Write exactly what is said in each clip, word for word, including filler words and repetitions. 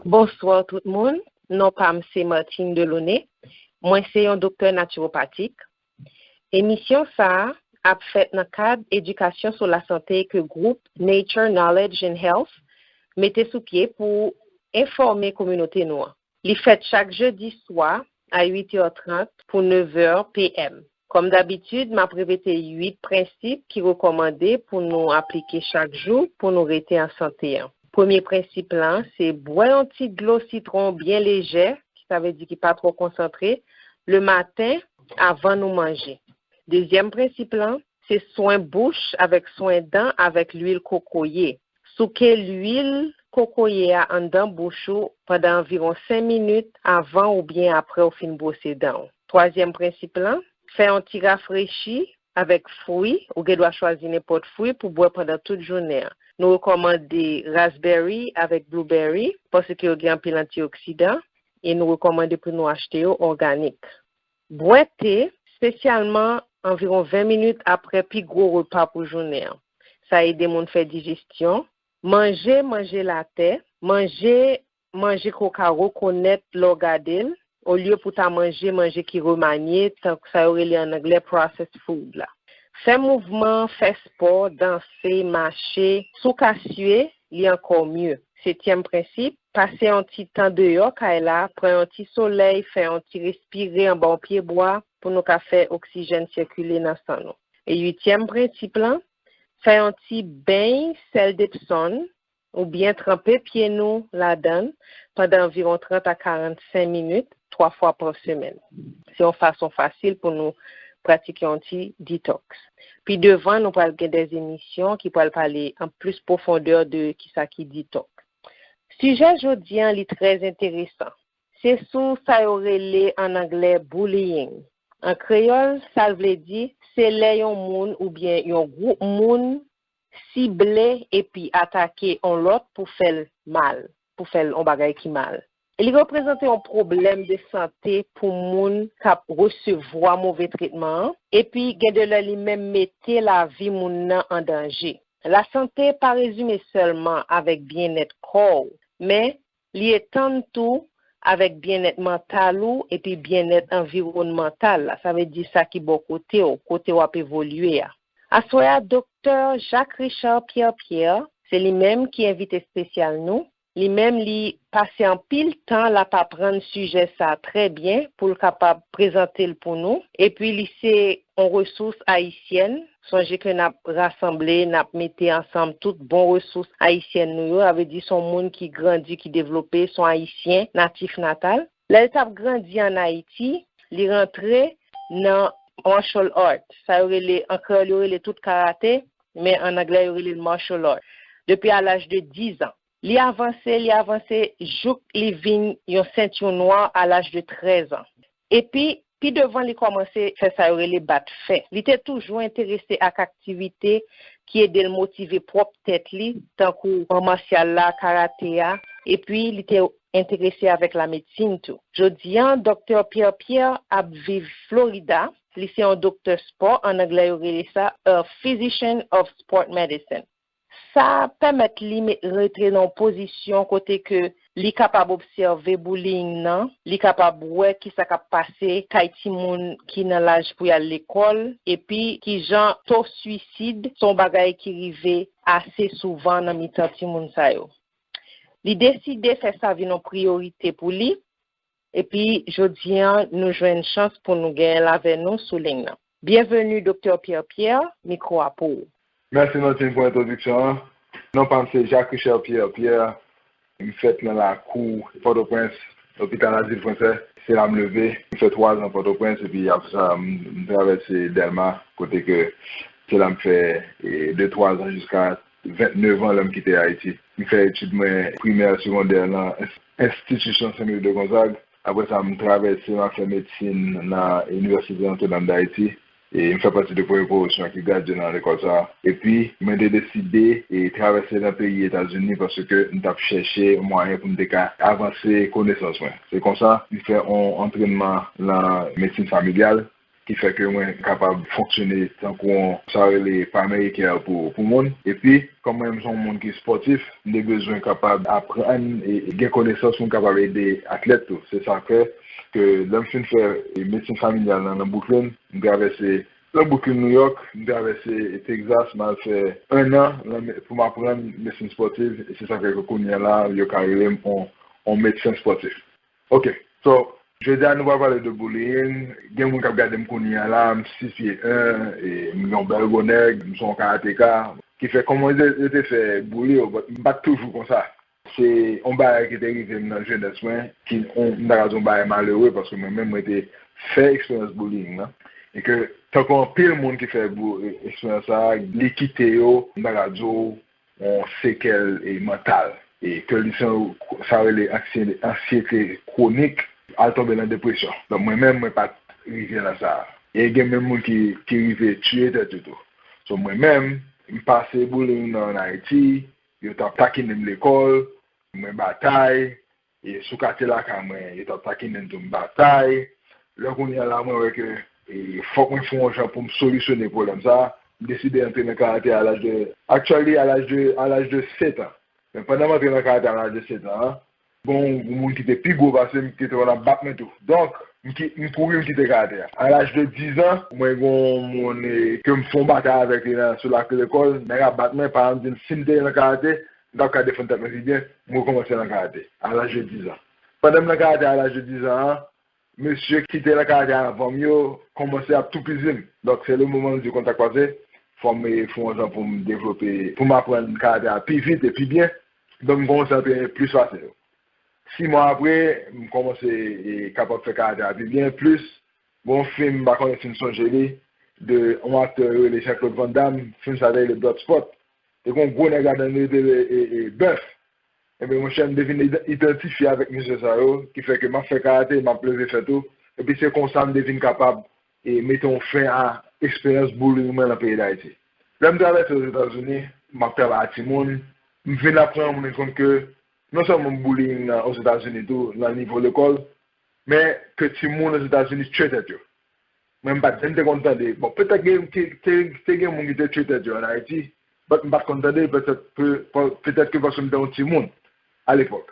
Bonswa tout moun, non pa m se Martine Delaunay. Mwen se yon doktè natiwopatik. Emisyon sa a ap fèt nan kad edikasyon sou lasante ke gwoup Nature Knowledge and Health mete sou pye pou enfòme kominote nou an. Li fèt chak jedi swa a uit è trant pou nèf è p m. Kòm dabitid, m ap repete uit prensip ki rekòmande pou nou aplike chak jou pou nou rete an sante an. Premye prensip lan se bwè yon ti dlo sitwon byen lejè, ki sa vle di ki pa twò konsantre, le maten avan nou manje. Dezyèm prensip lan se swen bouch avèk swen dan avèk lwil kokoye. Souke lwil kokoye a anndan bouch ou pandan anviwon senk minit avan oubyen apre w fin bwose dan w. Twazyèm prensip lan, fè yon ti rafrechi avèk fwi, ou gen dwa chwazi nenpòt fwi pou bwè pandan tout jounen an. Nou rekòmande raspberry avèk blueberry, paske yo gen anpil antioksidan, e nou rekòmande pou nou achte yo òganik. Bwè te, espesyalman anviwon ven minit apre pi gwo repa pou jounen an. Sa ede moun fè dijestyon. Manje, manje latè, manje, manje ke w ka rekonèt lè w gade l, olye pou ta manje, manje ki remanye, tankou sa yo rele an anglè processed food la. Fè mouvman, fè spò, danse, mache, si w ka siye, li ankò mye. Setyèm prensip, pase yon ti tan deyò kay la, pran yon ti solèy, fè yon ti respire anba yon pyebwa pou nou ka fè oksijèn sikile nan san nou. E uityèm prensip lan, fè yon ti beny sèl depsonn oubyen tranpe pye nou ladan l pandan anviwon trant a karannsenk minit, twa fwa pa semèn. Se yon fason fasil pou nou pratike yon ti detox. Pi devan, nou pral gen de emisyon ki pral pale an plis pwofondè de kisa ki detox. Sijè jodi an, li trè enteresan. Se sou sa yo rele an anglè bullying. An kreyòl, sa l vle di, se lè yon moun oubyen yon gwoup moun sible epi atake yon lòt pou fè l mal, pou fè l yon bagay ki mal. Li reprezante yon pwoblèm de sante pou moun k ap resevwa move tretman an, epi gen de lè li menm mete lavi moun nan an danje. Lasante pa rezime sèlman avèk byennèt kò w, men li etann tou avèk byennèt mantal ou epi byennèt anviwònmantal la, sa vle di sa ki bò kote w, kote w ap evolye a. Aswè a, Doktè Jacques Richard Pierre Pierre, se li menm ki envite espesyal nou. Li menm, li pase anpil tan l ap aprann sijè sa a trè byen pou l kapab prezante l pou nou. Epi li se yon resous ayisyèn. Sonje ke n ap rasanble, n ap mete ansanm tout bon resous ayisyèn nou yo. Sa vle di se yon moun ki grandi, ki devlope, se yon ayisyen natif natal. Lè l t ap grandi ann Ayiti, li rantre nan martial art. Sa yo rele, an kreyòl, yo rele tout karate, men an anglè, yo rele l martial art. Depi a laj de diz an. Li avanse, li avanse, jouk li vin yon sentyon nwa a laj de trèz an. Epi, pi devan, li kòmanse fè sa yo rele bat fè. Li te toujou enterese ak aktivite ki ede l motive pwòp tèt li, tankou an masyal la, karate a, epi li te enterese avèk lamedsin tou. Jodi an, Doktè Pierre Pierre ap viv Florida. Li se yon doktè spò, an anglè yo rele sa a physician of sport medicine. Sa pèmèt li me-, rete nan yon pozisyon kote ke li kapab obsève bullying nan, li kapab wè kisa k ap pase kay timoun ki nan laj pou y al lekòl, epi kijan to swisid se yon bagay ki rive ase souvan nan mitan timoun sa yo. Li deside fè sa vin yon priyorite pou li, epi jodi an, nou jwenn chans pou nou genyen l avè nou sou liy nan. Byenveni, Doktè Pierre Pierre, mikwo a pou ou. Mèsi, Martine, pou entwodiksyon an. Non pa m se Jacques Richard Pierre Pierre. M fèt nan lakou Pòtoprens, lopital Azil Fransè. Se la m leve. M fè twa zan Pòtoprens, epi apre sa, m, m travèse Dèlma, kote ke se la m fè, e, de twa zan jiska vennèf an lè m kite Ayiti. M fè etid mwen primè, segondè nan ens-, enstitisyon Saint Louis de Gonzague. Apre sa, m travèse, m al fè medsin nan Inivèsite Notre Dame d'Haïti. E m fè pati de premye pwomosyon ki gradye nan lekòl sa a. Epi, mwen te deside e travèse nan peyi Etazini paske m t ap chèche mwayen pou m te ka avanse konesans mwen. Se konsa, m fè yon antrènman nan medsin familyal. ki fè ke mwen kapab fonksyone tankou yon, sa rele paramilitè pou, pou moun. Epi, kòm mwen menm se yon moun ki spòtif, m te bezwen kapab aprann e, e gen konesans pou m kapab ede atlèt tou. Se sa fè ke lè m fin fè, e, medsin familyal nan, nan Brooklyn, m travèse nan Brooklyn, New York, m travèse Texas, m al fè en an nan me-, pou m aprann medsin spòtiv, e se sa fè ke kounye a la, yo ka rele m on, on medsen spòtif. Ok, so, jodi a nou va pale de bullying. Gen moun k ap gade m kounye a la, m sis pye en, e m gen yon bèl gwo nèg, m se yon karateka, ki fè kòman yo te, yo te fè boule yo, but m pa t toujou konsa. Se yon bagay ki te rive m nan jenès mwen, ki, on, m ta ka di yon bagay malere, paske mwen menm, mwen te fè eksperyans bullying nan. E ke, tankou anpil moun ki fè bou-, eksperyans sa a, li kite yo, m ta ka di w, yon sekèl, e, mantal. E ke li se yon, sa rele ansye-, ansyete kwonik, al tonbe nan depresyon. Donk, mwen menm, mwen pa t rive nan sa a. E gen menm moun ki, ki rive tiye tèt yo tou. So, mwen menm, m pase bullying nan ann Ayiti, yo t ap takinen m lekòl, mwen batay, e sou katye lakay mwen, yo t ap takinen m tou, m batay. Lè kounye a la, mwen wè ke, e, fòk mwen fè yon jan pou m solisyone pwoblèm sa a. M deside antre nan karate a laj de, actually, a laj de, a laj de sèt an. Men pandan m antre nan karate a laj de sèt an, gen yon moun ki te pi gwo pase m, ki te konn ap bat mwen tou. Donk, m ki-, m kouri, m kite karate a. A laj de diz an, mwen gen yon moun, e, ke m fè yon batay avèk li nan, sou lakou lekòl, nèg la bat mwen, paran m di m si m te nan karate, m t ap ka defann tèt mwen pi byen, m rekòmanse nan karate, a laj de diz an. Pandan m nan karate a laj de diz an an, mesye ki te nan karate a avan m yo kòmanse ap toupizi m. Donk, se le moman m di kontak pase, fò m, e, fè yon jan pou m devlope, pou m aprann karate a pi vit e pi byen. Donk, m kòmanse antrene plis pase yo. Sis mwa apre, m kòmanse, e, kapab fè karate a pi byen, plis, gon fim, m pa konnen si n sonje li, de yon aktè yo rele Jean-Claude Van Damme, fim sa te rele Bloodsport. Te gon gwo nèg ladan li, te rele, e, e, Bèf. Ebyen, monchè, m te vin ida-, idantifye avèk mesye sa yo, ki fè ke m ap fè karate, m ap leve fè tou. Epi se konsa m te vin kapab, e, mete yon fen a eksperyans bullying mwen nan peyi Dayiti. Lè m travèse Ozetazini, m ap travay ak timoun, m vin aprann mwen kont ke non sèlman bullying nan Ozetazini tou, nan nivo lekòl, men ke timoun Ozetazini tye tèt yo. Mwen, m pa t janm te konn tande. Bon, petèt gen, te, te, te gen moun ki te tye tèt yo ann Ayiti, but m pa t konn tande, petèt ke, petèt ke paske m te yon timoun alepòk.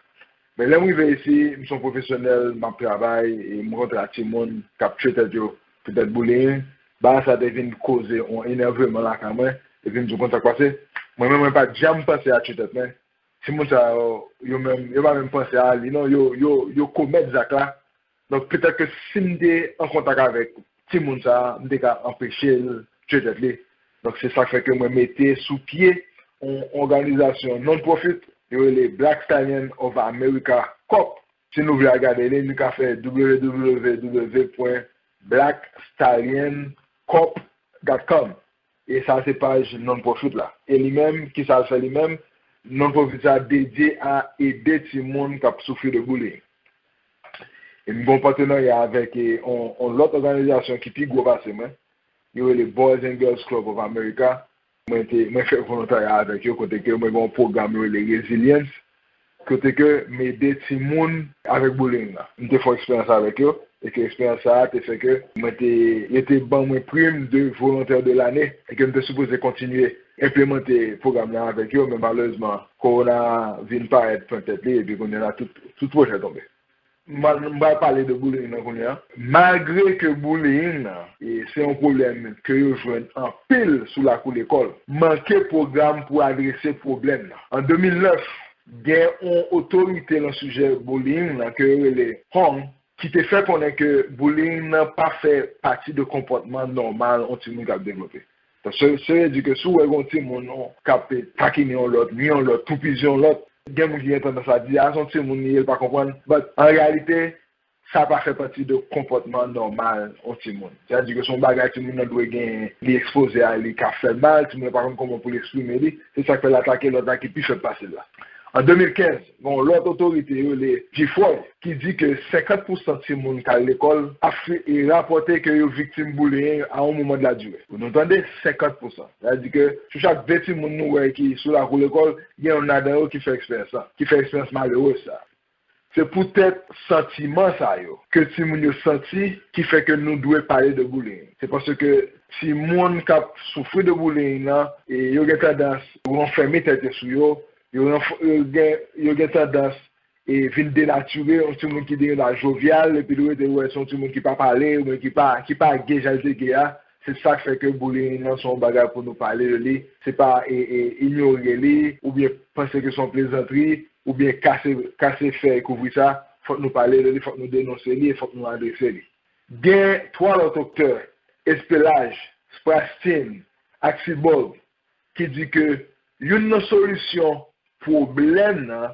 Men lè m rive isi, m se yon pwofesyonèl, m ap travay, e m rankontre ak timoun k ap tye tèt yo, petèt bullying. Bagay sa te vin koze yon enèveman lakay mwen, epi m di w konn sa k pase. Mwen menm, mwen pa t janm panse a tye tèt mwen. Timoun sa yo, yo menm, yo pa menm panse a li, non, yo, yo, yo komèt zak la. Donk, petèt ke si m te an kontak avèk timoun sa a, m te ka anpeche l tye tèt li. Donk, se sa k fè ke mwen mete sou pye yon òganizasyon non-profit, yo rele Black Stallion of America Corp. Si nou vle al gade li, nou ka fè w w w pwen black stallion corp dot com. E sa se paj non-profit la. E li menm, ki sa l fè li menm? Non-profit sa dedye a ede timoun k ap soufri de bullying. E m gen yon patenarya avèk, e, on, on lòt òganizasyon ki pi gwo pase mwen. Yo rele Boys and Girls Club of America. Mwen te, mwen fè volontarya avèk yo, kote ke mwen gen yon pwogram yo rele Resilience, kote ke m ede timoun avèk bullying nan. M te fè yon eksperyans avèk yo, e ke eksperyans sa a te fè ke mwen te, yo te ban mwen prim de volontaire de l'année, e ke m te sipoze kontinye enplimante pwogram nan avèk yo, men malerezman, kowona vin parèt pran tèt li, epi kounye a la, tout, tout pwojè tonbe. M pral, m pral pale de bullying nan kounye a. Malgre ke bullying nan, e, se yon pwoblèm ke yo jwenn anpil sou lakou lekòl, manke pwogram pou adrese pwoblèm nan. An de mil nèf, gen yon otorite nan sijè bullying nan ke yo rele Hong, ki te fè konnen ke bullying nan pa fè pati de konpòtman nòmal yon timoun k ap devlope. Donk, se, se vle di ke si w wè yon timoun, non, k ap takine yon lòt, nwi yon lòt, toupizi yon lòt, gen moun ki gen tandans a di, "A, se yon timoun li ye, li pa konprann." But, an reyalite, sa pa fè pati de konpòtman nòmal yon timoun. Sètadi ke se yon bagay timoun nan dwe genyen, li ekspoze a, li ka fè l mal, timoun nan pa konn kòman pou l eksprime li, se sa k fè l atake lòt la ki pi fèb pase l la. An de mil kenz, gen yon lòt otorite yo rele Jeffroy, ki di ke senkant pousan timoun k al lekòl ap fi-, e rapòte ke yo viktim bullying à un moment de la durée. Pou nou tande, senkant pousan. Sa vle di ke sou chak de timoun nou wè ki sou lakou lekòl, gen youn ladan yo ki fè eksperyans sa, ki fè eksperyans malerez sa. Se poutèt santiman sa yo ke timoun yo santi ki fè ke nou dwe pale de bullying. Se paske timoun k ap soufri de bullying nan, e yo gen tandans ranfèmen tèt yo sou yo, yo, ranf- yo gen, yo gen tandans e vin denatire, yon timoun ki deja jovyal, epi li rete wè se yon timoun ki pa pale, oubyen ki pa, ki pa gen jan l te gen a, se sa k fè ke bullying nan se yon bagay pou nou pale de li. Se pa e, e, inyore li, oubyen panse ke se yon plezantri, oubyen kase, kase fèy kouvri sa. Fòk nou pale de li, fòk nou denonse li, e fòk nou adrese li. Gen twa lòt oktè, Espelage, Sprastin, ak Cyborg, ki di ke youn nan solisyon pwoblèm nan,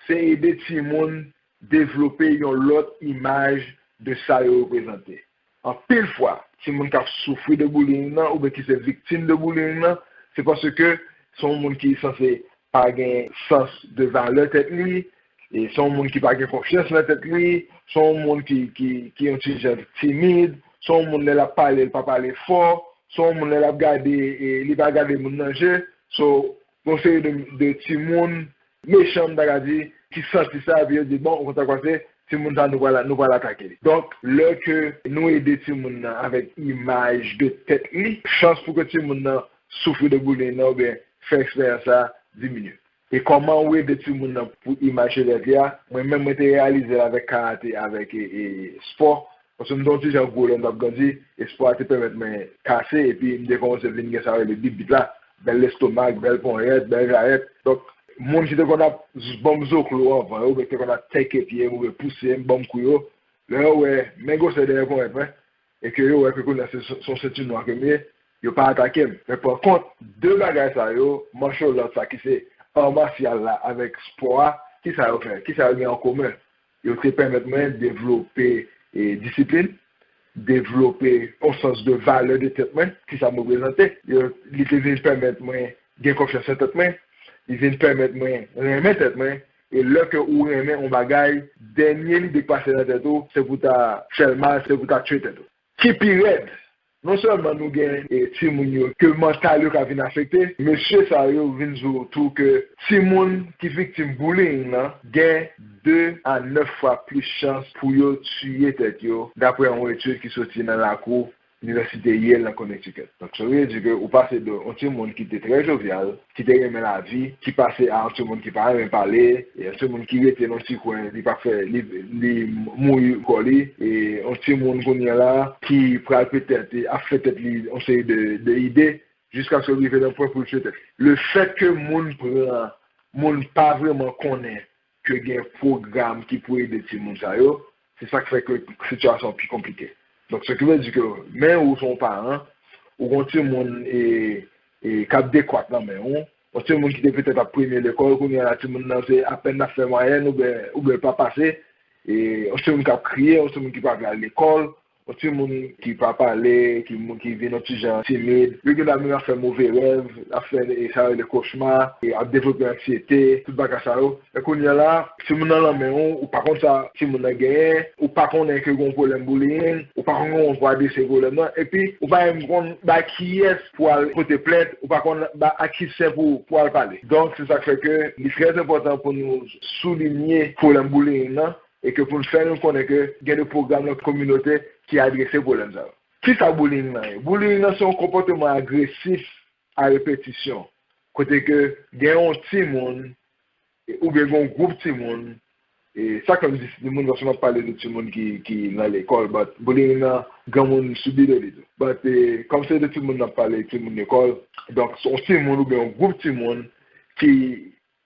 se ede timoun devlope yon lòt imaj de sa yo reprezante. Anpil fwa, timoun k ap soufri de bullying nan oubyen ki se viktim de bullying nan, se paske se yon moun ki sanse pa gen sans de valè tèt li, e se yon moun ki pa gen konfyans nan tèt li, se yon moun ki, ki, ki yon ti jan timid, se yon moun lè l ap pale, l pa pale fò, se yon moun lè l ap gade, e li pa gade moun nan je. So, yon seri de, de timoun mechan, m ta ka di, ki santi sa, epi yo di, bon, ou konn sa k pase, timoun sa, nou pral, nou pral atake li. Donk, lè ke nou ede timoun nan avèk imaj de tèt li, chans pou ke timoun nan soufri de bullying nan oubyen fè eksperyans sa diminye. E kòman ou ede timoun nan pou imaj de tèt li a? Mwen menm, mwen te reyalize l avèk karate, avèk e, e, spò. Paske m te yon ti jan gwo lè m t ap grandi, e spò a te pèmèt mwen kase, epi m te kòmanse vin gen sa yo rele bit bit la, bèl lestomak, bèl ponyèt, bèl jayèt. Donk, moun ki te konn ap z- ban m zoklo anvan yo, oubyen ki te konn ap tèke pye m, oubyen pouse m, ban m kou yo, lè yo wè men gwosè dèyè ponyèt mwen, e ke yo wè ke kounye a se se yon senti nwa ke m ye, yo pa atake m. Men pa kont, de bagay sa yo, martial arts sa ki se art masyal la avèk spò a, ki sa yo fè? Ki sa yo gen an komen? Yo te pèmèt mwen devlope e, disiplin, devlope yon sans de valè de tèt mwen, ki sa m reprezante. Yo, li te vin pèmèt mwen gen konfyans nan tèt mwen, li vin pèmèt mwen renmen tèt mwen, e lè ke ou renmen yon bagay, dènye lide k pase nan tèt ou, se pou ta fè l mal, se pou ta tchwe tèt ou. Ki pi rèd, non sèlman nou gen e, timoun yo ke mantal yo ka vin afekte, mesye sa yo vin di w tou ke timoun ki viktim bullying nan gen de a nèf fwa plis chans pou yo tiye tèt yo, daprè yon etid ki soti nan lakou Inivèsite Yale nan Connecticut. Donk, sa vle di ke ou pase de yon timoun ki te trè jovyal, ki te renmen lavi, ki pase a yon timoun ki pa renmen pale, e yon timoun ki rete nan ti kwen, li pa fè, li, li mouri kò li, e yon timoun kounye a la ki pral petèt ap fè tèt li yon seri de, de ide, jiskaske l rive nan pwen pou l tchwe tèt li. Le fèt ke moun pran, moun pa vrèman konnen ke gen pwogram ki pou ede timoun sa yo, se sa k fè ke sitiyasyon an pi konplike. Donk, sa ki vle di ke, men ou se yon paran, ou gen yon timoun e, e, k ap dekwat nan men ou, yon timoun ki te petèt ap premye lekòl, kounye a la timoun nan se apèn l ap fè mwayèn oubyen, oubyen l pa pase, e, yon timoun k ap kriye, yon timoun ki pa vle al lekòl, yon timoun ki pa pale, ki, ki vin yon ti jan timid, yo gen dwa menm ap fè move rèv, ap fè e, sa yo rele kochma, e ap devlope anksiyete, tout bagay sa yo. E kounye a la, timoun nan nan men ou, ou pa konn sa timoun nan genyen, ou pa konnen ke gen yon pwoblèm bullying, ou pa konn kòman pou adrese pwoblèm nan, epi ou pa menm konn ba kiyès pou al pote plent, ou pa konn ba ak ki sen pou, pou al pale. Donk, se sa k fè ke li trè enpòtan pou nou soulinye pwoblèm bullying nan, e ke pou n fè nou konnen ke gen de pwogram nan kominote ki adrese pwoblèm sa yo. Kisa bullying nan ye? Bullying nan se yon konpòteman agresif a repetisyon, kote ke gen yon timoun, e, oubyen gen yon gwoup timoun, e sa k fè m di timoun, paske m ap pale de timoun ki, ki nan lekòl, but bullying nan, granmoun sibi de li tou. But, e, kòm se de timoun n ap pale, timoun lekòl, donk, se yon timoun oubyen yon gwoup timoun ki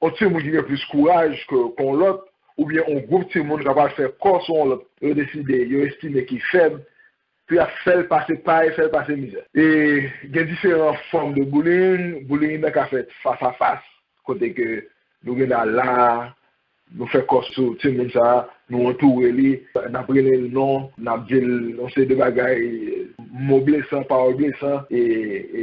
yon timoun ki gen plis kouraj ke, ke yon lòt, oubyen yon gwoup timoun k ap al fè kò sou yon lòt, yo deside, yo estime ki fèb, pou y ap fè l pase pay, fè l pase mizè. E gen diferan fòm de bullying. Bullying nan ka fèt fas a fas, kote ke nou gen la, nou fè kò sou timoun sa, nou antoure li, n ap rele l non, n ap di l yon seri de bagay, mo blesan, pawòl blesan, e,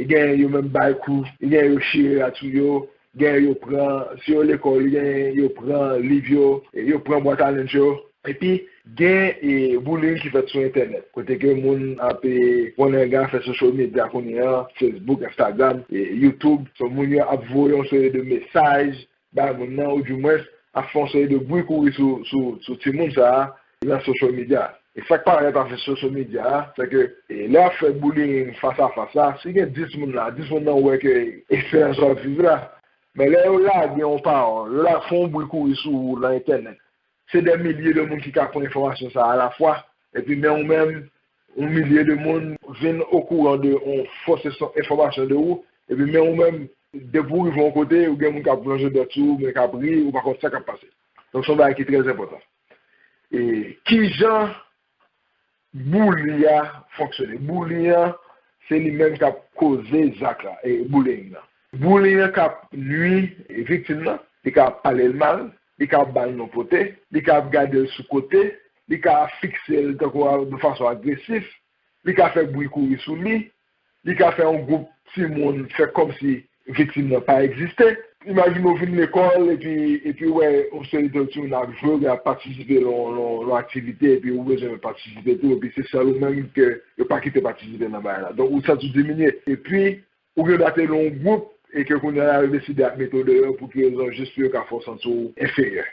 e gen yo menm bay kou, e gen yo chire rad sou yo, gen yo pran, si yo lekòl, gen yo pran liv yo, e yo pran bwat a lenj yo. Epi, gen e, bullying ki fèt sou entènèt, kote ke moun ap e, konnen gen afè social media kounye a, Facebook, Instagram, e, YouTube, so moun yo ap voye yon seri de mesaj bay moun nan, oudimwens, ap fè yon seri de bri kouri sou, sou, sou timoun sa a nan social media. E sa k parèt avèk social media a, se ke e, lè y ap fè bullying fas a fas la, si gen dis moun la, dis moun nan wè ke eksperyans w ap viv la, men lè yo lage yon pawòl, yo la fè yon bri kouri sou ou nan entènèt, se dè milye de moun ki ka pran enfòmasyon sa a alafwa, epi men ou menm, yon milye de moun vin okouran de yon fos enfòmasyon de ou, epi men ou menm, depi w rive yon kote, ou gen moun k ap plonje dwèt sou ou, men k ap ri, ou pa konn sa k ap pase. Donk, se yon bagay ki trè enpòtan. E kijan bouli a fonksyone? Bouli a, se li menm k ap koze zak la, e bullying nan. Bullying nan ka ap nwi viktim nan, li ka ap pale l mal, li ka ap ba l non pote, li ka ap gade l sou kote, li ka ap fikse l tankou a, de fason agresif, li ka fè bri kouri sou li, li ka fè yon gwoup timoun fè kòmsi viktim nan pa egziste. Imajine w vin lekòl epi, epi w wè yon seri de timoun ap jwe oubyen ap patisipe nan yon, nan yon, nan yon aktivite epi ou bezwen patisipe tou, epi se sèl ou menm ke yo pa kite patisipe nan bagay la. Donk, ou santi w diminye. Epi, ou gen dwa te nan yon gwoup e ke kounye a la yo deside ap mete w deyò pou ki rezon? Jis pou yo ka fè w santi w enferyè.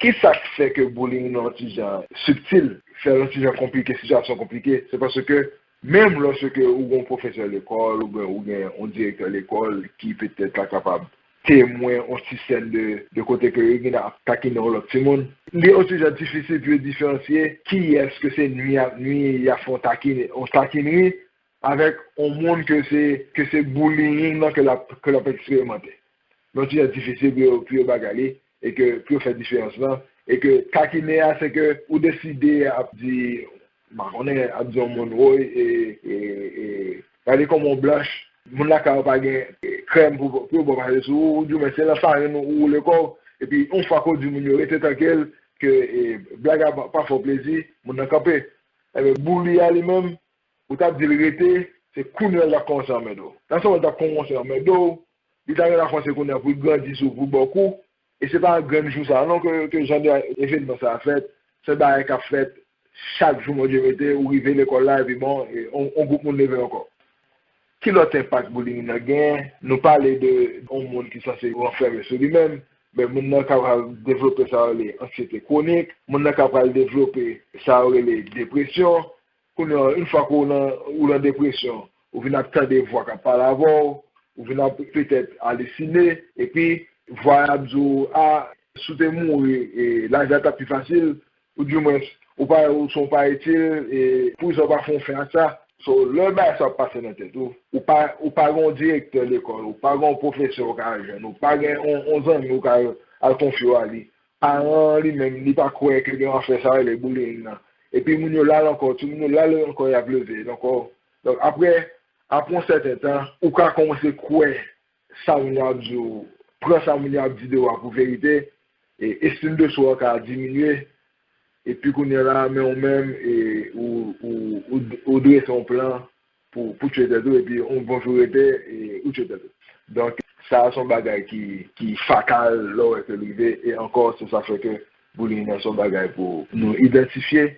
Kisa k fè ke bullying nan yon ti jan sibtil, fè l yon ti jan konplike, sitiyasyon konplike? Se paske menm lòske ou gen yon pwofesè lekòl oubyen ou gen yon direktè lekòl ki petèt ta kapab temwen yon ti sèn de, de kote ke yo gen ap takinen yon lòt timoun, li yon ti jan difisil pou yo diferansye kiyès ke se nwi y ap nwi, y ap fè yon takin-, yon takinri, avèk yon moun ke se, ke se bullying nan ke l ap, ke l ap eksperimante. Donk, li difisil pou yo, pou yo bagay li, e ke pou yo fè diferans lan, e ke takinen an, se ke ou deside ap di, m pa konnen, ap di yon moun, woy, e, e, e, gade kòman w blanch, moun lakay ou pa gen, e, krèm pou, pou yo ba w pase sou ou, ou di men se nan farin ou, ou woule kò w, epi yon fwa ke w di moun yo rete trankil, ke, e, blag la pa, pa fè w plezi, moun nan kanpe. Ebyen, bully a li menm, ou t ap di l rete, se kounye a l ap kòmanse anmède w. Nan sa w t ap kòmanse anmède w, li ta gentan kòmanse kounye a pou l grandi sou, pou l ba w kou. E se pa grenn jou sa a non ke, ke jan de evènman sa a fèt. Se bagay k ap fèt chak jou Bondye mete, ou rive lekòl la, epi bon, e, on, on gwoup moun leve ankò. Ki lòt enpak bullying nan gen? Nou pale de yon moun ki sanse ranfèmen sou li menm, men moun nan kapab devlope sa yo rele anksiyete kwonik, moun nan kapab devlope sa yo rele depresyon, Kounye a, yon fwa ke w nan, ou nan depresyon, ou vin ap tande vwa k ap pale avè w, ou vin ap petèt alisine, epi vwa a ap di w, a, si w te mouri, e, lavi a t ap pi fasil, oudimwens, ou pa, ou se yon pa itil, e, poukisa w pa fè yon fen ak sa? So, lè bagay sa ap pase nan tèt ou, ou pa, ou pa gen yon direktè lekòl, ou pa gen yon pwofesè ou ka al jwenn, ou pa gen yon, yon zanmi ou ka al konfye w a li. Paran an li menm, li pa kwè ke gen yon afè sa rele bullying nan. Epi moun yo la l ankò, timoun yo la l ankò, y ap leve l ankò. Donk, apre, apre yon sèten tan, ou ka kòmanse kwè sa moun yo ap di w, pran sa moun yo ap di de ou a pou verite, e estim de swa w ka diminye, epi kounye a la, men ou menm, e ou, ou, ou, ou drese yon plan pou, pou tchwe tèt ou, epi yon bon jou rete, e ou tchwe tèt ou. Donk, sa a se yon bagay ki, ki fatal lè w wè ke l rive, e ankò, se sa fè ke bullying nan se yon bagay pou nou idantifye,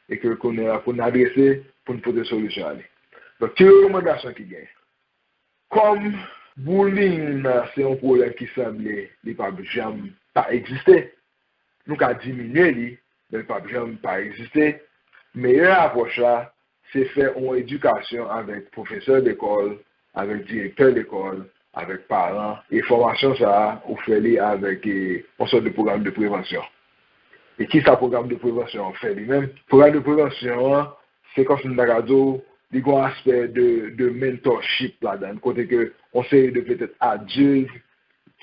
e ke kounye a pou n adrese, pou n pote solisyon a li. Donk, ki rekòmandasyon ki genyen? Kòm bullying nan se yon pwoblèm ki sanble li p ap janm pa egziste, nou ka diminye li, men l p ap janm pa egziste. Meyè apwòch la, se fè yon edikasyon avèk pwofesè lekòl, avèk direktè lekòl, avèk paran. E fòmasyon sa a, ou fè li avèk, e, yon sòt de pwogram de prevansyon. E kisa pwogram de prevansyon an fè li menm? Pwogram de prevansyon an, se kòmsi m ta ka di w, li gen yon aspè de, de mentorship ladan l, kote ke yon seri de petèt adilt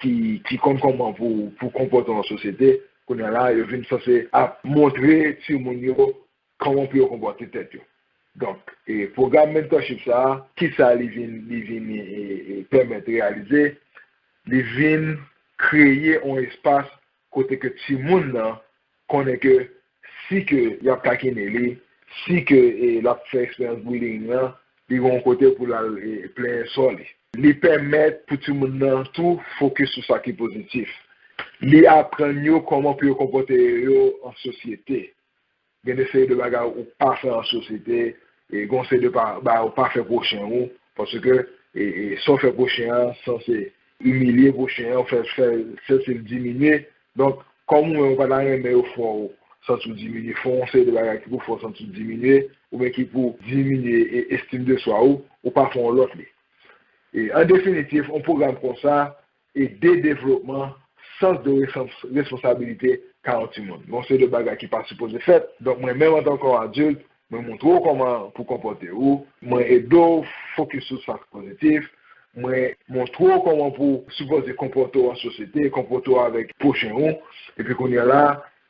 ki, ki konn kòman pou, pou konpòte w nan sosyete, kounye a la, yo vin sanse ap montre timoun yo kòman pou yo konpòte tèt yo. Donk, e, pwogram mentorship sa a, kisa li vin, li vin, e, e, pèmèt reyalize? Li vin kreye yon espas kote ke timoun nan konnen ke si ke y ap takinen li, si ke, e, l ap fè eksperyans bullying nan, li gen yon kote pou l al, e, plenyen sò li. Li pèmèt pou timoun nan tou fokis sou sa ki pozitif. Li aprann yo kòman pou yo konpòte yo an sosyete. Gen de seri de bagay ou pa fè an sosyete, e gen yon seri de pa, bagay ou pa fè pwochen ou, paske, e, e, sa w fè pwochen an sanse imilye pwochen an, fè, fè, fè l diminye. Donk, kòm ou menm ou pa ta renmen yo fè w santi w diminye, fè yon seri de bagay ki pou fè w santi w diminye, oubyen ki pou diminye e, estim de swa ou, ou pa fè yon lòt li. E an definitif, yon pwogram konsa ede devlopman sans de respons- responsabilite ka yon timoun. Yon seri de bagay ki pa sipoze fèt. Donk, mwen menm antanke yon adilt, mwen montre w kòman pou konpòte w, mwen ede w fokis sou sa k pozitif, mwen montre w kòman pou sipoze konpòte w an sosyete, konpòte w avèk pwochen ou, epi kounye a la,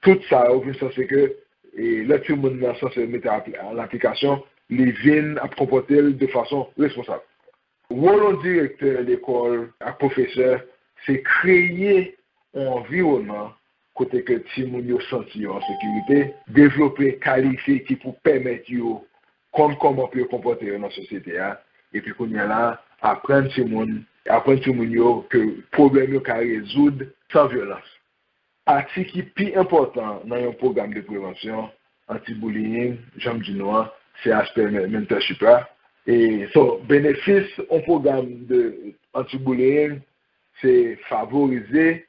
tout sa yo vin sanse ke e, lè timoun nan sanse mete apl- an aplikasyon, li vin ap konpòte l de fason responsab. Wòl yon direktè lekòl ak pwofesè se kreye yon anviwònman kote ke timoun yo santi yo an sekirite, devlope kalite ki pou pèmèt yo konn kòman pou yo konpòte yo nan sosyete a, epi kounye a la, aprann timoun, aprann timoun yo ke pwoblèm yo ka rezoud san vyolans. Pati ki pi enpòtan nan yon pwogram de prevansyon anti-bullying, jan m di nou an, se aspè men- mentorship la. E, so, benefis yon pwogram de anti-bullying, se favorize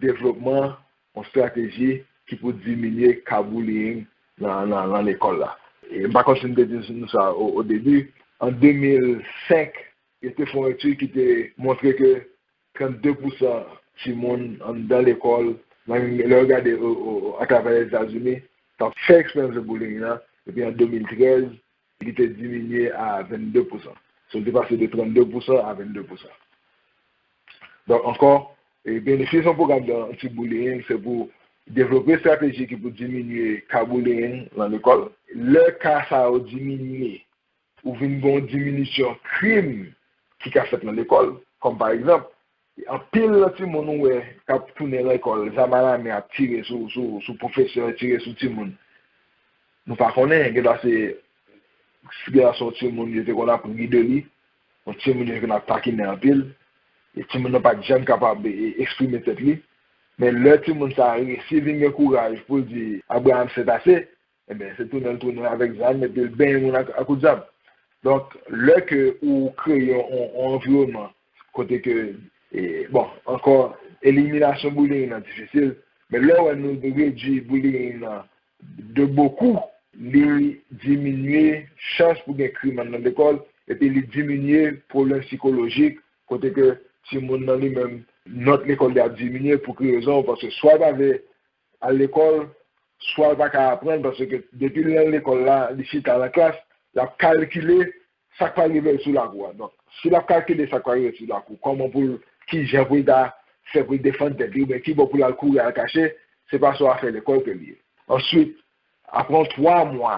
devlopman yon estrateji ki pou diminye ka bullying nan, nan, nan lekòl la. E m pa konn si m te di nou sa o, o debi, an de mil senk, yo te fè yon etid ki te montre ke trannde pousan timoun anndan lekòl, nan, lè yo gade o, o, atravè Lèzetazini, t ap fè eksperyans de bullying nan, epi an de mil trèz, li te diminye a vennde pousan. So, li te pase de trannde pousan a vennde pousan. Donk, ankò, e, benefis yon pwogram de anti-bullying, se pou devlope estrateji ki pou diminye ka bullying nan lekòl. Lè ka sa yo diminye, ou vin gen yon diminisyon krim ki ka fèt nan lekòl. Kòm pa egzanp, anpil nan timoun ou wè k ap tounen lekòl, zam alamen ap tire sou, sou, sou pwofesè, tire sou timoun. Nou pa konnen, gen dwa se, gen dwa se yon timoun yo te konn ap ri de li, yon timoun yo te konn ap takinen anpil, e timoun nan pa t janm kapab e, e, eksprime tèt li. Men lè timoun sa a resi vin gen kouraj pou l di, Abraham, c'est assez, ebyen, se tounen l tounen avèk zam epi l benyen moun ak, ak kout zam. Donk, lè ke ou kreye yon, yon, yon anviwònman kote ke, e, bon, ankò, eliminasyon bullying nan difisil, men lè w wè nou redui bullying nan de bokou, li diminye chans pou gen krim anndan lekòl, epi li diminye pwoblèm sikolojik, kote ke timoun nan li menm, nòt lekòl li ap diminye. Pou ki rezon? Paske swa l pa vle al lekòl, swa l pa ka aprann, paske depi l nan lekòl la, li chita nan klas, l ap kalkile sa k pral rive l sou lakou a. Donk, si l ap kalkile sa k pral rive l sou lakou, kòman pou l, ki jan pou l ta fè pou l defann tèt li, oubyen ki bò pou l al kouri al kache, se pa sou afè lekòl ke l ye. Answit, apre yon twa mwa,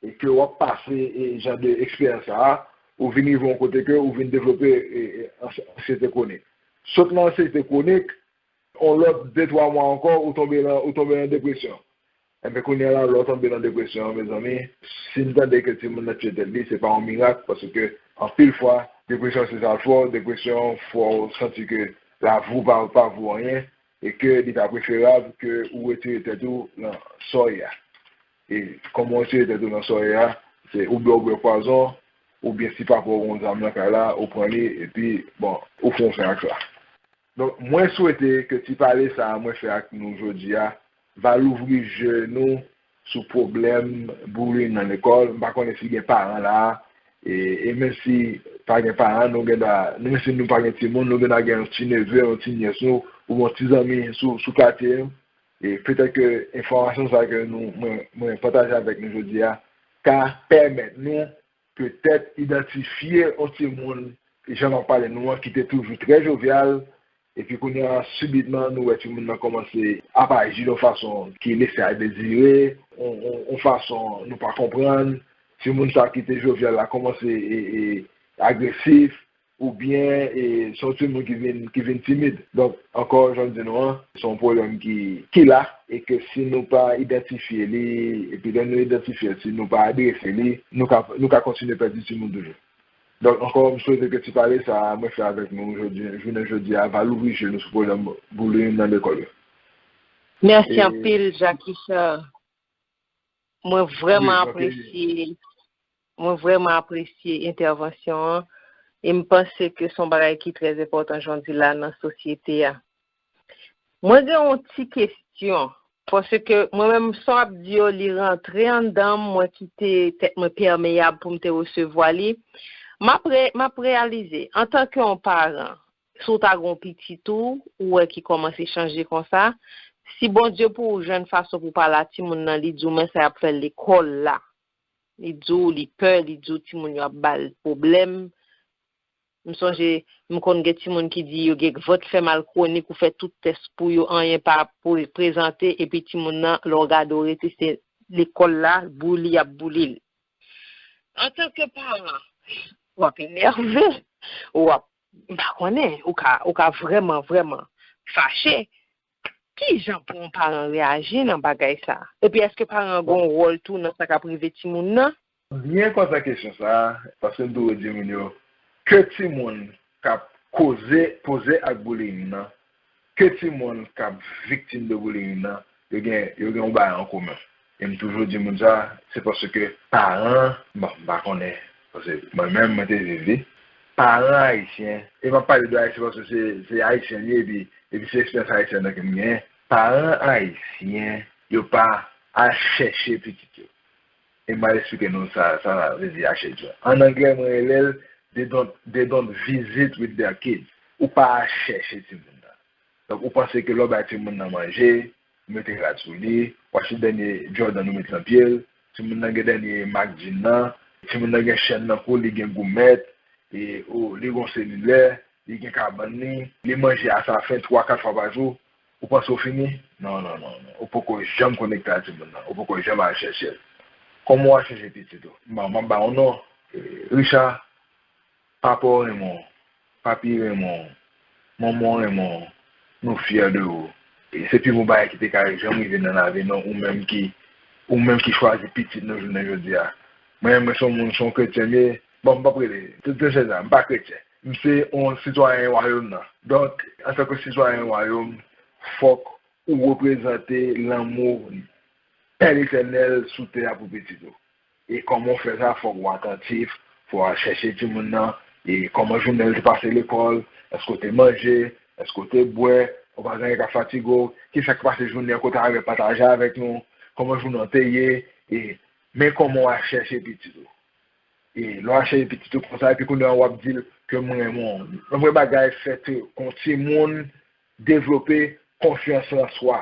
e ke w ap pase, e, jan de eksperyans sa a, ou vin rive yon kote ke ou vin devlope, e, e, ans- ansyete kwonik. Sot nan ansyete kwonik, yon lòt de twa mwa ankò, ou tonbe nan, ou tonbe nan depresyon. Enben, kounye a la, lè w tonbe nan depresyon an, mezanmi, si n tande ke timoun nan tiye tèt li, se pa yon mirak, paske anpil fwa, depresyon se sa l fè w, depresyon fè w santi ke lavi w pa, pa vo anyen, e ke li ta preferab ke ou retire tèt ou nan sa w ye a. E kòman w retire tèt ou nan sa w ye a, se oubyen w bwè pwazon, oubyen si papa w gen yon zam nan kay la, ou pran li, epi, bon, ou fè yon fen ak sa. Donk, mwen swete ke ti pale sa a mwen fè ak nou jodi a va louvri je nou sou pwoblèm bullying nan lekòl. M pa konnen si gen paran la a, e, e menm si pa gen paran, nou gen dwa, menm si nou pa gen timoun, nou gen dwa gen yon ti neve, yon ti nyès nou, ou yon ti zanmi sou, sou katye nou. E petèt ke enfòmasyon sa ke nou, mwen, mwen pataje avèk nou jodi a, ka pèmèt nou petèt idantifye yon timoun, jan m ap pale nou an, ki te toujou trè jovyal, epi kounye a, sibitman, nou wè timoun nan kòmanse ap aji yon fason ki lese a dezire, yon, yon, yon fason nou pa konprann. Timoun sa ki te jovyal la kòmanse, e, e, agresif, oubyen, e, se yon timoun ki vin, ki vin timid. Donk, ankò, jan m di nou an, se yon pwoblèm ki, ki la, e ke si nou pa idantifye li, epi lè nou idantifye l, si nou pa adrese li, nou ka, nou ka kontinye pèdi timoun toujou. Donk, ankò, m swete ke ti pale sa a mwen fè avèk nou jodi, jounen jodi a va louvri je nou sou pwoblèm bullying nan lekòl yo. Mèsi anpil, Jackie Richard. Mwen vrèman apresye, mwen vrèman apresye entèvansyon an, e m panse ke se yon bagay ki trè enpòtan jan w di la nan sosyete a. Mwen gen yon ti kesyon, paske mwen menm sa w ap di yo, li rantre anndan m, mwen kite tèt mwen pèmeyab pou m te resevwa li. M ap re, m ap reyalize, antanke yon paran, si w ta gen yon pitit ou, ou wè ki kòmanse chanje konsa, si Bondye pou ou jwenn fason pou pale a timoun nan, li di w men sa y ap fè l lekòl la. Li di w li pè, li di w timoun yo ap ba l pwoblèm. M sonje, m konn gen timoun ki di yo gen vant fè mal kwonik, ou fè tout tès pou yo, anyen pa pou prezante, epi timoun nan, lè w gade w rete, se lekòl la, bouli y ap bouli l. Antanke paran, w ap enève, w ap, m pa konnen, ou ka, ou ka vrèman, vrèman fache. Ki jan pou yon paran reyaji nan bagay sa? Epi èske paran gen yon wòl tou nan sa k ap rive timoun nan? Byen kontan kesyon sa a, paske m toujou di moun yo, ke timoun k ap koze, poze ak bullying nan, ke timoun k ap viktim de bullying nan, yo gen, yo gen yon bagay an komen. E m toujou di moun sa, se paske paran, bon, m pa konnen, paske mwen menm, mwen te viv li, paran ayisyen, e m ap pale de ayisyen paske se, se ayisyen m ye, epi, epi se eksperyans ayisyen nan ke m genyen, paran ayisyen, yo pa al chèche pitit yo. E m al eksplike nou sa, sa vle di al chèche. An anglè, mwen rele l, they don't, they don't visit with their kids. Ou pa al chèche timoun nan. Donk, ou panse ke lè w bay timoun nan manje, ou mete rad sou li, w achte dènye Jordan ou met nan pye l, timoun nan gen dènye mak djin nan, timoun nan gen chèn nan kou, li gen goumèt, e, ou, li gen selilè, li gen kabann li, li manje asafen twa, kat fwa pa jou, ou panse w fini? Non, non, non, non. Ou poko janm konekte ak timoun nan. Ou poko janm al chèche l. Kòman w al chèche pitit ou? M a, m ap ba w non. E, Richard, papa w renmen w. Papi renmen w. Manman w renmen w. Nou fyè de ou. E se pi bon bagay ki te ka janm rive nan lavi nou, ou menm ki, ou menm ki chwazi pitit nou jounen jodi a. Mwen, mwen se yon moun, se yon kretyen m ye. Bon, m p ap rele. Te, te se sa, m pa kretyen. M se yon sitwayen wayòm nan. Donk, antanke sitwayen wayòm, fòk ou reprezante lanmou Pè Letènèl sou tè a pou pitit ou. E kòman w fè sa? Fòk ou atantif, fòk w al chèche timoun nan, e kòman jounen l te pase lekòl, èske w te manje, èske w te bwè, ou pa gen anyen k ap fatige w, kisa k pase jounen an, kote w avè pataje avèk nou, kòman jounen an te ye, e men kòman w al chèche pitit ou. E lè w al chèche pitit ou konsa, epi kounye a w ap di l ke m renmen w. Yon premye bagay, fè ke yon timoun devlope konfyans an swa.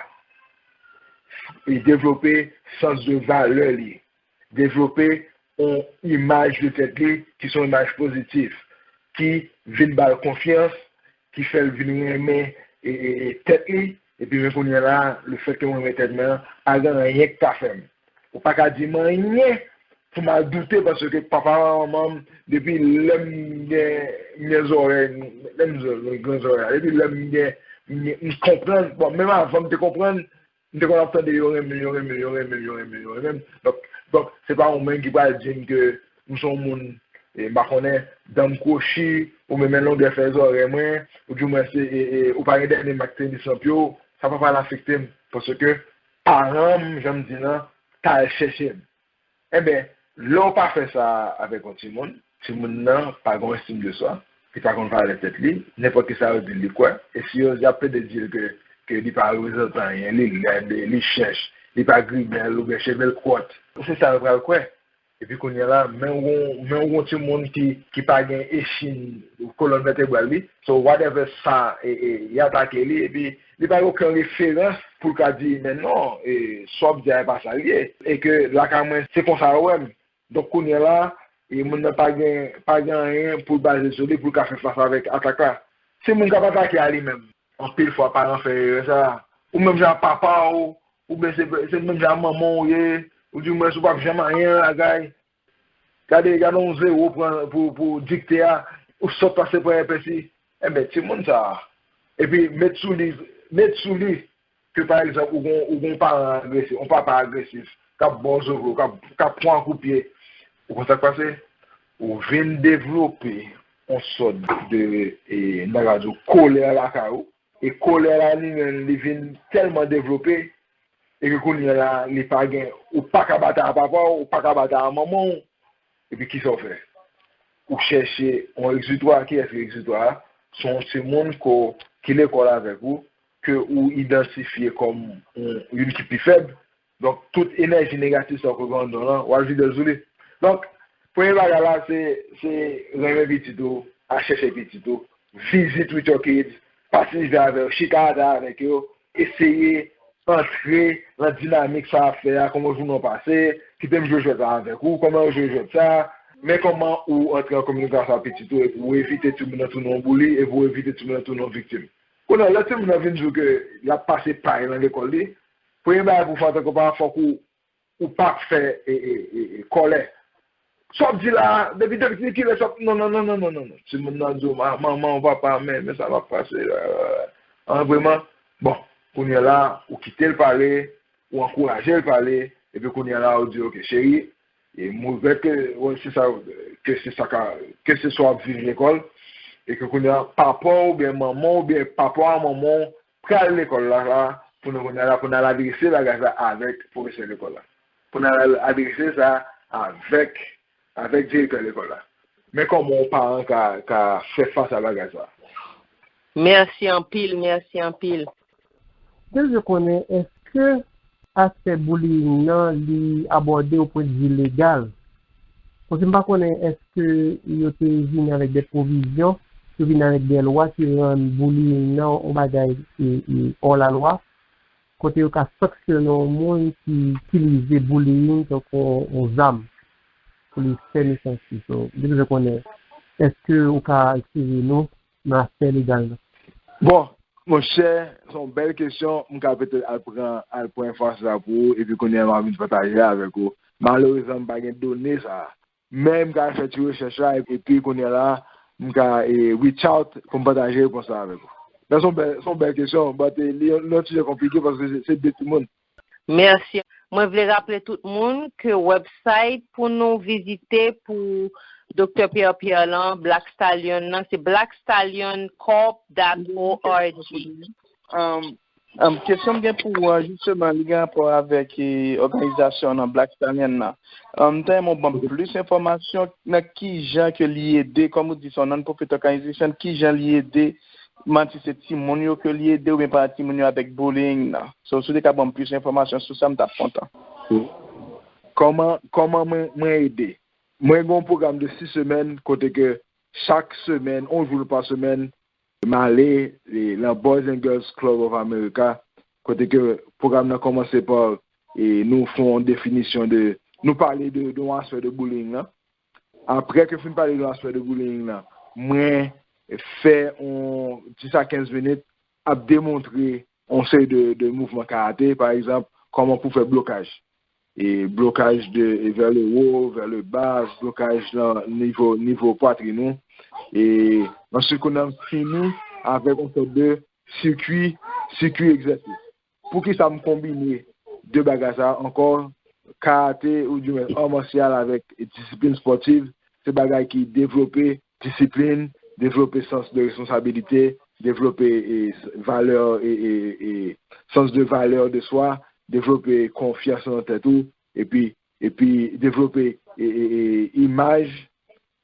E devlope sans de valè li. Devlope yon imaj de tèt li ki se yon imaj pozitif, ki vin ba l konfyans, ki fè l vin renmen, e, e, e, tèt li. Epi men kounye a la, lefètke mwen renmen tèt mwen an, pa gen anyen k ka fè m. Ou pa ka di m anyen pou m al doute, paske papa m ak manman m, depi lè m gen, m gen zòrèy, lè m gen gran zòrèy la, depi lè m gen, m gen, m konprann, bon, menm avan m te konprann, m te konn ap tande yo renmen, yo renmen, yo renmen, yo renmen, yo renmen. Donk, donk, se pa yon moun ki pral di m ke m se yon moun, e, m pa konnen, dan m kwochi, oubyen men longè fè zòrèy mwen, oudimwen se, e, e, ou pa gen dènye mak tenis nan pye w, sa pa pral afekte m, paske paran m, jan m di l lan, t al chèche m. Enben, lè w pa fè sa avèk yon timoun, timoun nan pa gen yon estim de swa, li pa konn valè tèt li, nenpòt kisa yo di l li kwè, e si yo, y ap plede di l ke, ke li pa reprezante anyen, li lèd, li chèch, li pa grimèl oubyen cheve l kwòt, se sa yo pral kwè. Epi kounye a la, men w, men w yon timoun ki, ki pa gen echin, kolòn vètebral li, so whatever sa, e, e, y atake li, epi li pa gen okenn referans pou l ka di, men non, e, sa w ap di a, e pa sa l ye. E ke lakay mwen, se konsa yo wè m. Donk, kounye a la, e, moun nan pa gen, pa gen anyen pou l baze sou li pou l ka fè fas avèk atak la. Se moun k ap atake a li menm. Anpil fwa, paran fè erè sa a. Ou menm jan ak papa w, oubyen se, se menm jan ak manman w ye, oudimwens ou p ap janm anyen nan lakay. Gade, gade yon zewo pran pou, pou dikte a, ou sot pase pran epesi. Enben, timoun sa a. Epi, met sou li, met sou li ke, pa egzanp, ou gon, ou gon paran agresif, yon papa agresif, k ap ba w zovlo, k ap, k ap pran w kout pye. Ou konn sa k pase? Ou vin devlope yon sòt de, e, n ta ka di w, kolè lakay ou. E kolè la li menm, li vin tèlman devlope, e ke kounye a la, li pa gen, ou pa ka batay ak papa w, ou pa ka batay ak manman w. Epi kisa w fè? Ou chèche yon egzitwa. Kiyès ki egzitwa a? Se yon timoun ko, ki lekòl avèk ou, ke ou idantifye kòm yon, youn ki pi fèb. Donk, tout enèji negatif sa w ke gen anndan w lan, w al vide l sou li. Donk, premye bagay la, se, se renmen pitit ou, al chèche pitit ou, visit with your kids, patisipe avè yo, chita atè avèk yo, eseye antre nan dinamik sa ap fè a, kòman jounen w pase, kite m jwe jwèt la avèk ou, kòman yo jwe jwèt sa, men kòman ou antre an kominikasyon ak pitit ou, epi ou evite timoun nan tounen yon bouli, epi ou evite timoun nan tounen yon viktim. Kounye a, lè timoun nan vin di w ke l ap pase pay nan lekòl li, premye bagay pou w fè antanke paran, fòk ou, ou pa fè e, e, e, e, kòlè. Sa w ap di la, depi, depi kilè sa w ap, non, non, non. Timoun nan di w, "Ma-, manman, papa, men, men sa m ap pase la." An, vrèman, bon, kounye a la, ou kite l pale, ou ankouraje l pale, epi kounye a la, ou di, "Ok, cheri, e m regrèt ke, wè, se sa, ke se sa ka, ke se sa w ap viv lekòl, e ke kounye a, papa w oubyen manman w oubyen papa w a manman w pral lekòl la, la, pou nou kounye a la, pou n al adrese bagay sa avèk pwofesè lekòl la. Pou n al adrese sa avèk, avèk direktè lekòl la." Men kòman yon paran ka, ka fè fas a bagay sa. Mèsi anpil, mèsi anpil. Mwen vle konnen, èske aspè bullying nan li abòde o pwendvi legal? Paske m pa konnen èske yo te vini avèk de pwovizyon, yo vini avèk de lwa ki rann bullying nan yon bagay e, e, hors la loi, kote yo ka sanksyone yon moun ki itilize bullying tankou yon zam pou li fè mesanste. So, m te bezwen konnen, èske ou ka eklere nou nan aspè legal nan? Bon, monchè, se yon bèl kesyon. M ka petèt al pran, al pran enfòmasyon sa pou ou, epi kounye a m a vin pataje avèk ou. Malerezman, m pa gen done sa a. Men m ka fè ti rechèch la, epi kounye a la, m ka e, reach out pou m pataje repons la avèk ou. Men se yon bèl, se yon bèl kesyon, but e, li yon, li yon ti jan konplike paske se, se de timoun. Mèsi. Mwen vle raple tout moun ke website pou nou vizite pou Doktè Pierre Pierre lan, Black Stallion nan, se black stallion corp dot org. Um, um, kesyon m gen pou ou an, jisteman, li gen rapò avèk e, òganizasyon nan, Black Stallion nan. Um, m ta renmen w ban m plis enfòmasyon nan ki jan ke li ede, kòm ou di, se yon non-profit organization, ki jan li ede, manti se timoun yo ke li ede oubyen pa timoun yo avèk bullying nan. So, si w te ka ban m plis enfòmasyon sou sa, m t ap kontan. Kòman, kòman mwen, mwen ede? Mwen gen yon pwogram de sis semèn kote ke chak semèn, yon jou pa semèn, m ale e, nan Boys and Girls Club of America, kote ke pwogram nan kòmanse pa e, nou fè yon definisyon de, nou pale de, de yon aspè de bullying nan. Apre ke fin pale de yon aspè de bullying nan, mwen fè yon dis a kenz minit ap demontre yon seri de, de mouvman karate, pa egzanp, kòman pou fè blokaj. E blokaj de, e vers le haut, vers le bas, blokaj nan nivo, nivo pwatrin ou. E answit, kounye a m fini avèk yon sòt de sikui, sikui egzèsis. Poukisa m konbine de bagay sa a ankò, karate, oudimwen, ar masyal avèk disiplin spòtiv, se bagay ki devlope disiplin, devlope sans de responsabilite, devlope e, valè, e, e, e, sans de valè de swa, devlope konfyans nan tèt ou, epi, epi devlope e, e, e, imaj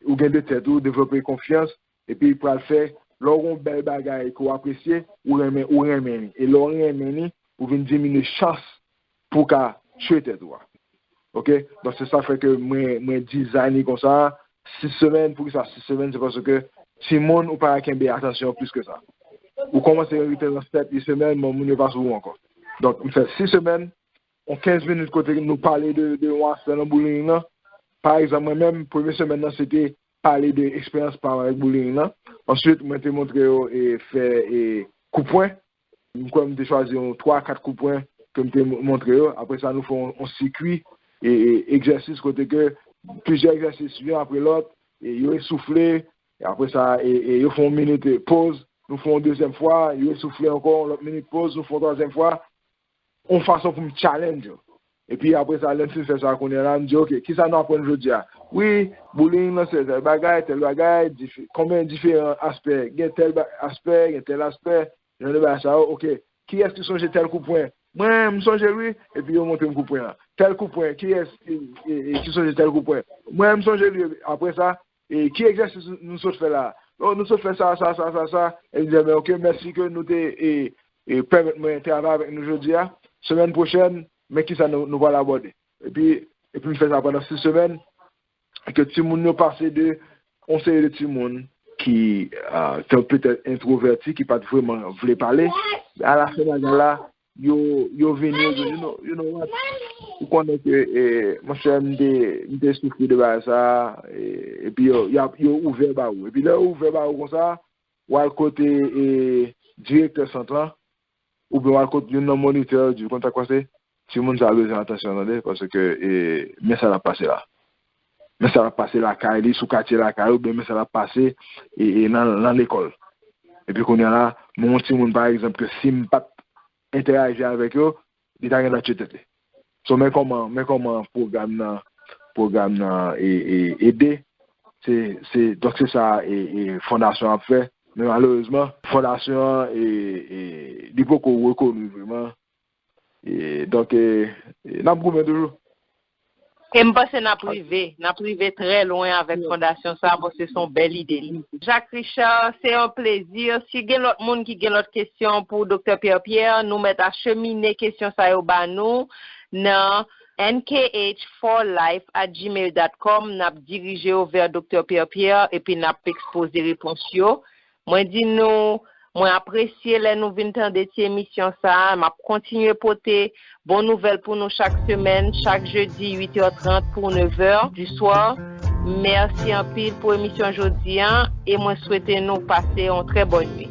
ou gen de tèt ou, devlope konfyans, epi pral fè, lè w gen yon bèl bagay ke w apresye, ou renmen, ou renmen li. E lè w renmen li, ou vin diminye chans pou w ka tchwe tèt ou a. Oke? Donk, se sa fè ke mwen, mwen dizayn li konsa, sis semèn. Poukisa sis semèn? Se paske timoun, ou pa ka kenbe atansyon plis ke sa. Ou kòmanse rete nan sèt, uit semèn, bon, moun yo pa sou ou ankò. Donk, m fè sis semèn, yon kenz minit kote nou pale de, de yon aspè nan bullying nan. Pa egzanp, mwen menm, premye semèn nan, se te pale de eksperyans pa m avèk bullying nan. Answit, mwen te montre yo e fè e koupwen. M kwè m te chwazi yon twa, kat koupwen ke m te mo-, montre yo. Apre sa, nou fè yon, yon sikui e, e egzèsis kote ke plizyè egzèsis, youn apre lòt, e yo esoufle. E apre sa, e, e yo fè yon minit e poz. Nou fè yon dezyèm fwa, yo esoufle ankò, yon lòt minit poz, nou fè yon twazyèm fwa. Yon fason pou m challenge yo. Epi apre sa, lè m fin fè sa kounye a la, m di, "Oke, kisa nou aprann jodi a?" Wi, bullying nan se tèl bagay, tèl bagay, dif-, konbyen diferan aspè? Gen tèl ba-, aspè, gen tèl aspè, jan de bagay sa yo, oke. Kiyès ki sonje tèl koupwen? Mwen, m sonje l wi, epi yo montre m koupwen an. Tèl koupwen, kiyès ki, e, e, ki sonje tèl koupwen? Mwen, m sonje l wi, apre sa, e, ki egzèsis nou, nou sot fè la? O, nou sot fè sa, sa, sa, sa, sa. E m di, "Ebyen, oke, mèsi ke nou te, e, e pèmèt mwen travay avèk nou jodi a. Semèn pwochèn, men kisa nou, nou pral abòde. Epi, epi m fè sa pandan sis semèn, ke timoun yo pase de yon seri de timoun ki, ah, te petèt entwovèti, ki pa t vrèman vle pale, alafen bagay la, yo, yo vini, yo di, you know, you know what? Ou konnen ke, eh, monchè, m te, m te soufri de bagay sa, eh, epi yo, y ap, yo ouvè ba ou. Epi lè yo ouvè ba ou konsa, w al kote, eh, direktè sant lan, oubyen w al kote youn nan monitè, di, "Konn sa k pase? Timoun sa bezwen atansyon, tande, paske, eh, men sa l ap pase la. Men sa l ap pase lakay li, sou katye lakay, oubyen men sa l ap pase, eh, eh, nan, nan lekòl." Epi kounye a la, mwen yon timoun, pa egzanp, ke si m pa t entèyaji avèk yo, li ta gentan tye tèt li. So, men kòman, men kòman pwogram nan, pwogram nan e, e, ede. Se, se, donk se sa e, e fondasyon ap fè. Men malerezman, fondasyon an, e, e, li poko rekoni vrèman. E, donk, e, e, n ap goumen toujou. E m panse n ap rive, n ap rive trè lwen avèk fondasyon sa, bon, se son bèl ide li. Jacques Richard, se yon plezi. Si gen lòt moun ki gen lòt kesyon pou Doktè Pierre Pierre, nou mèt achemine kesyon sa yo ba nou nan N K H for life at gmail dot com, n ap dirije yo vè Doktè Pierre Pierre epi n ap ekspoze repons yo. Mwen di nou, mwen apresye lè nou vin tande ti emisyon sa a. M ap kontinye pote bon nouvèl pou nou chak semèn, chak jedi uit è trant pou nèv è di swa. Mèsi anpil pou emisyon jodi a e mwen swete nou pase yon trè bòn nwi.